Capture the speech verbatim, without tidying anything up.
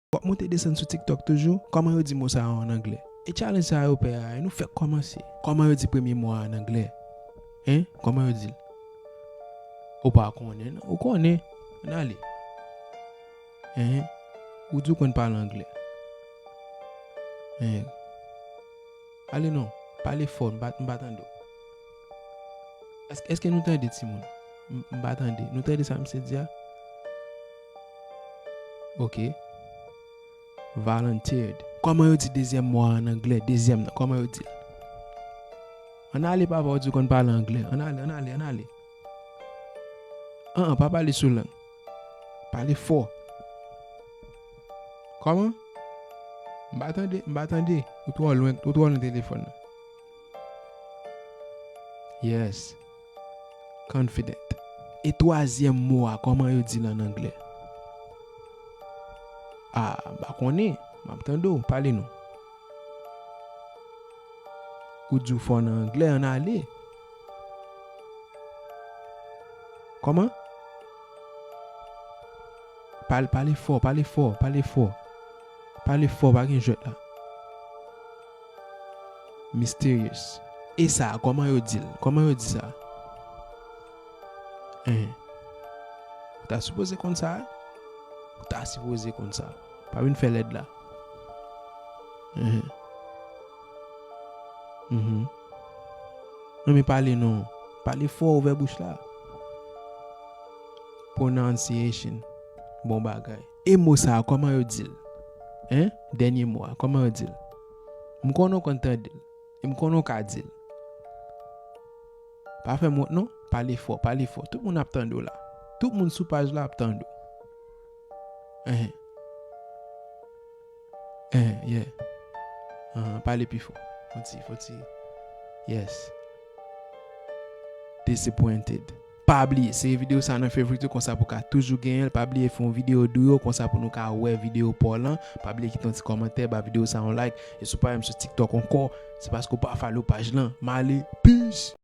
W ap monte desann sou TikTok toujou? Kòman yo di mo sa yo an anglè? E challenge sa yo pè a, nou fèk kòmanse. Kòman yo di premye mo a an anglè? Hein? Kòman yo di l? Ou pa konnen, non? Ou konnen. Ann ale. Hein? Ou di w konn pale anglè. Hein? Ale non, pale fò, m pa, m pa tande w. Èske, èske nou tande, timoun? M, m pa tande. Nou tande sa misye di a? Ok. Volunteered. Kòman yo di dezyèm mo a an anglè? Dezyèm nan, kòman yo di l? Ann ale, papa, w di w konn pale anglè. Ann ale, ann ale, ann ale. An, an, pa pale sou lang. Pale fò. Kòman? M pa tande, m pa tande. Ou twò lwen, ou twò lwen telefòn nan. Yes. Confident. E twazyèm mo a, kòman yo di l an anglè? A, m pa konnen. M ap tande w. Pale non. Ou di w fò nan anglè, ann ale. Kòman? Pale, pale fò, pale fò, pale fò. Pale fò, pa gen jwèt la. Mysterious. E sa, kòman yo di l? Kòman yo di sa? Hein. Ou ta sipoze konn sa, wi. Ou ta sipoze konn sa. Pa vin fè lèd la. Hein. Mhm. Non, men pale non. Pale fò, ouvè bouch la. Pronunciation. Bon bagay. E mo sa a, kòman yo di l? Hein? Dènye mo a, kòman yo di l? M konnen w konn tande l. E m konnen w ka di l. Pa fè m wont non. Pale fò, pale fò. Tout moun ap tande w la. Tout moun sou paj la ap tande w. Enhen. Enhen, yeah. Enhen, pale pi fò. Fò ti, fò ti. Yes. Disappointed. Pa bliye, sere videyo sa nan favorite ou, konsa pou ka toujou genyen l. Pa bliye fè yon videyo dou yo, konsa pou nou ka wè videyo pa w lan. Pa bliye kite yon ti kòmantè, ba videyo sa yon like. E si w pa menm sou TikTok ankò, se paske w pa follow paj lan. M ale, peace!